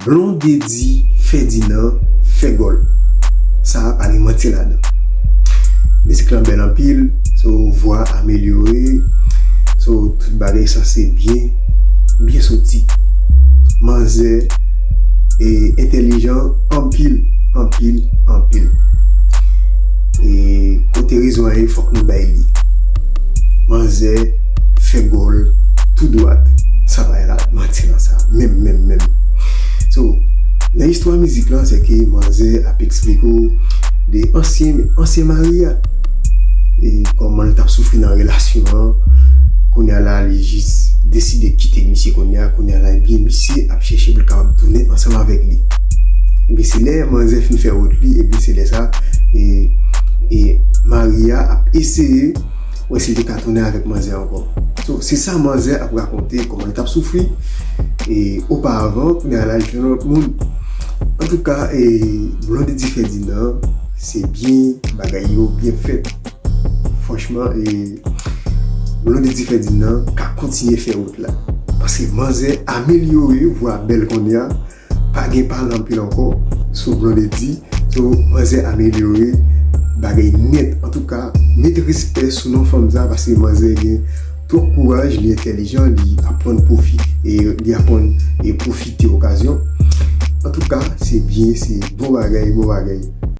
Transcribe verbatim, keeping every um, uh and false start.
Blondedy Ferdinand fè gòl. Sa a pa gen manti ladan. Mizik lan bèl anpil, so vwa amelyore, so tout bagay sanse byen, byen soti. Manzè e entèlijan anpil, anpil, anpil. E kote rezon an ye, fòk nou bay li. Manzè fè gòl tou dwat. Sa bay la manti nan sa. Menm, menm, menm. So, nan istwa mizik lan, se ke manzè ap eksplike w de ansyen, ansyen mari a. E kòman l t ap soufri nan relasyon an. Kounye a la, li jis deside kite misye kounye a. Kounye a la, ebyen, misye ap chèche pou l kapab tounen ansanm avèk li. Ebyen, se lè manzè fin fè wout li, ebyen, se lè sa, e, e mari a ap eseye wè si li te ka tounen avèk manzè ankò. So, se sa manzè ap rakonte, kòman li t ap soufri, e, oparavan, kounye a la, li jwenn lòt moun. Antouka, e, Blondedy Ferdinand, se byen, bagay yo byen fèt. Franchman, e, Blondedy Ferdinand ka kontinye fè wout la. Paske manzè amelyore, vwa bèl kounye a, pa gen pale anpil ankò sou Blondedy. So, manzè amelyore bagay nèt. Antouka, met respè sou non fanm sa, paske manzè gen twòp kouraj, li entèlijan, li aprann pwofi-, e li aprann e pwofite okazyon. Antouka, se byen, se bon bagay, bon bagay.